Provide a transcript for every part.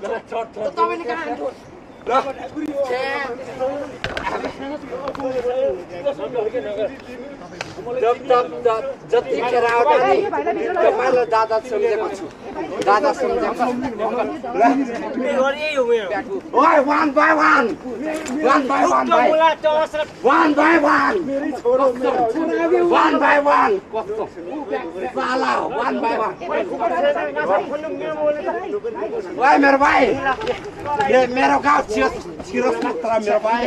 तपाईँले कहाँ हान्थ्यो जतिखेर आउँदा नि तपाईँलाई दादा सम्झेको छु दादा सम्झेको one by one मेरो भाइ मेरो गाउँ छिरोस मात्र मेरो भाइ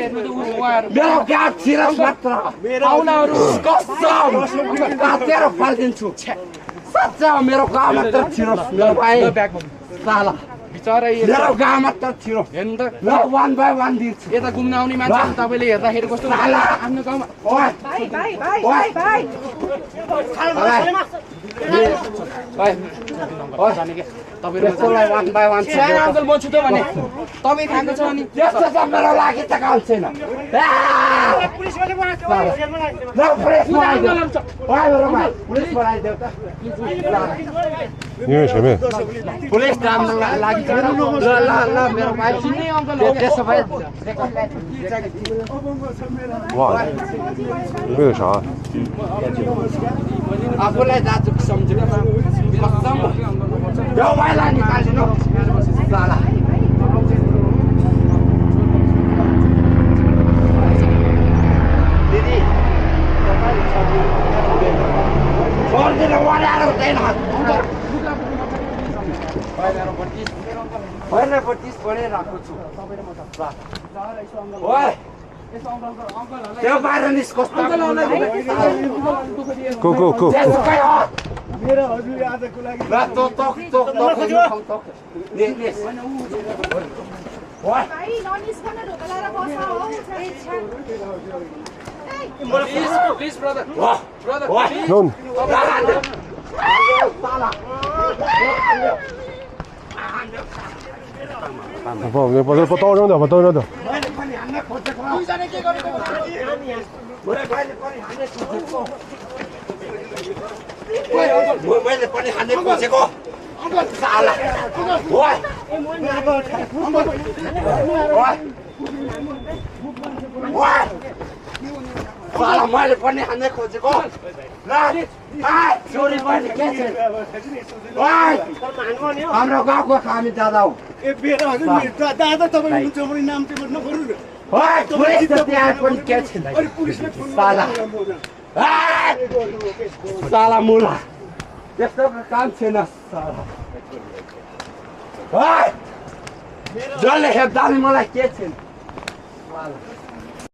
मेरो गाउँ छिरोस मात्र कसम काटेर फालिदिन्छु सच्चा मेरो गाउँ मात्र छिरोस मेरो भाइ साला मेरो गाउँ मात्र छिरोस हेर्नु त one by one दिन्छु यता घुम्न आउने मान्छे तपाईँले हेर्दाखेरि कस्तो आफ्नो गाउँमा अङ्कल बन्छु त भने तपाईँ खाएको छ अनि त्यस्तो त मेरो लागि त काम छैन पुलिस राम्रो लागि ल मेरो भाइ त्यसो भए आफूलाई दाजु सम्झेको यो भाइलाई निकाल्दिनु दिदी छोडिदिनु वडाएर हुँदैन पहिला 25 पढिरहेको छु त्यो बाहिर निस्कोस् मेरो हजुरले आजको लागि Please, brother.把刀扔掉，把刀扔掉。मैले पनि हान्ने खोजेको साला ओइ साला मैले पनि हान्ने खोजेको ल चोरी पनि के छ ओइ हाम्रो गाउँको हामी दादा हो ए बेटा हजुर दादा तपाईले हुन्छ भने नाम चाहिँ नगर्नु न ओइ पुलिस त त्यहाँ पनि के छ अनि पुलिसले साला साला मुला त्यस्तो काम छैन साला जसले हेप्दा मलाई के छैन